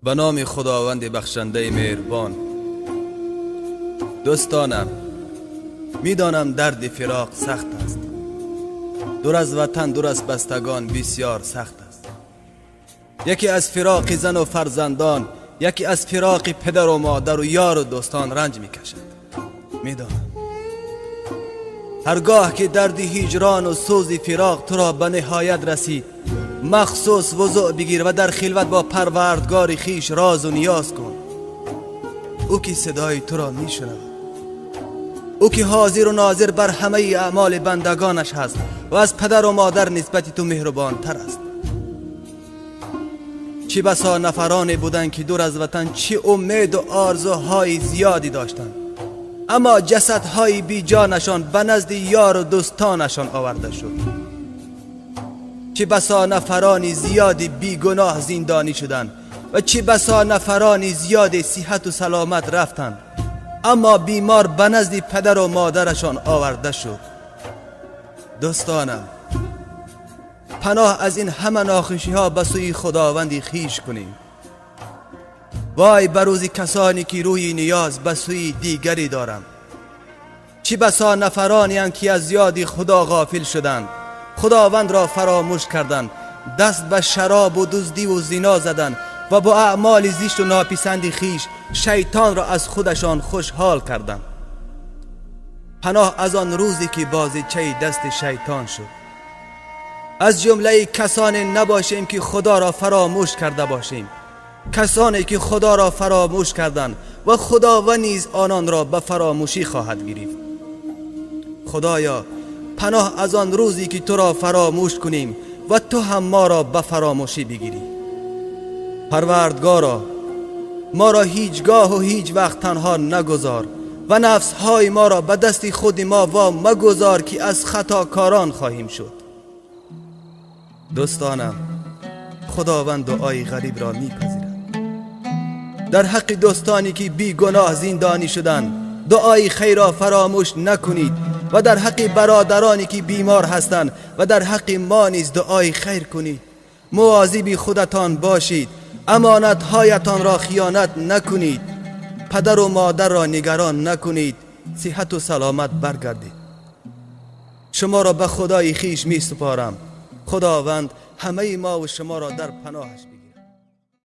Ба номи Худованди бахшандаи меҳрубон. Дӯстонам, медонам, дарди фироқ сахт аст. Дур аз ватан, дур аз бастагон бисёр сахт аст. Яке аз фироқи зану фарзандон, яке аз фироқи падару модару ёру дӯстон ранҷ мекашад. Медонам, ҳаргоҳ ки дарди ҳиҷрону сӯзи фироқ туро ба ниҳоят расид, махсус вузӯъ бигир ва дар хилват бо Парвардгори хиш розу ниёз кун. Ӯ ки садои туро мешунавад, ӯ ки ҳозиру нозир бар ҳамаи аъмоли бандагонаш ҳаст ва аз падару модар нисбати ту меҳрубонтар аст. Чӣ басо нафароне буданд, ки дур аз ватан чӣ умеду орзуҳои зиёде доштанд, аммо ҷасадҳои беҷонашон ба назди ёру дӯстонашон оварда шуд. Чӣ басо нафарони зиёди бигуноҳ зиндонӣ шуданд ва чӣ басо нафарони зиёде сиҳату саломат рафтанд, аммо бемор ба назди падару модарашон оварда шуд. Дӯстонам, паноҳ аз ин ҳама нохушиҳо ба сӯи Худованди хиш кунем. Вой ба рӯзи касоне ки рӯи ниёз ба сӯи дигаре доранд. Чӣ басо нафаронеанд, ки аз ёди Худо ғофил шуданд, Худовандро фаромӯш карданд, даст ба шаробу дуздиву зино заданд ва бо аъмоли зишту нописанди хиш шайтонро аз худашон хушҳол карданд. Паноҳ аз он рӯзе ки бозичаи дасти шайтон шуд. Аз ҷумлаи касоне набошем, ки Худоро фаромӯш карда бошем. Касоне ки Худоро фаромӯш карданд ва Худованд низ ононро ба фаромӯшӣ хоҳад гирифт. Худоё, паноҳ аз он рӯзе ки туро фаромӯш кунем ва ту ҳам моро ба фаромӯшӣ бигирӣ. Парвардгоро, моро ҳеҷ гоҳу ҳеҷ вақт танҳо нагузор ва нафсҳои моро ба дасти худи мо во магузор, ки аз хатокорон хоҳем шуд. Дӯстонам, Худованд дуои ғарибро мепазирад. Дар ҳаққи дӯстоне ки бигуноҳ зиндонӣ шуданд, дуои хайрро фаромӯш накунед ва дар ҳаққи бародароне ки бемор ҳастанд ва дар ҳаққи мо низ дуои хайр кунед. Мувозиби худатон бошед, амонатҳоятонро хиёнат накунед, падару модарро нигарон накунед. Сиҳату саломат баргардед. Шуморо ба Худои хиш месупорам. Худованд ҳамаи мову шуморо дар паноҳаш бигирад.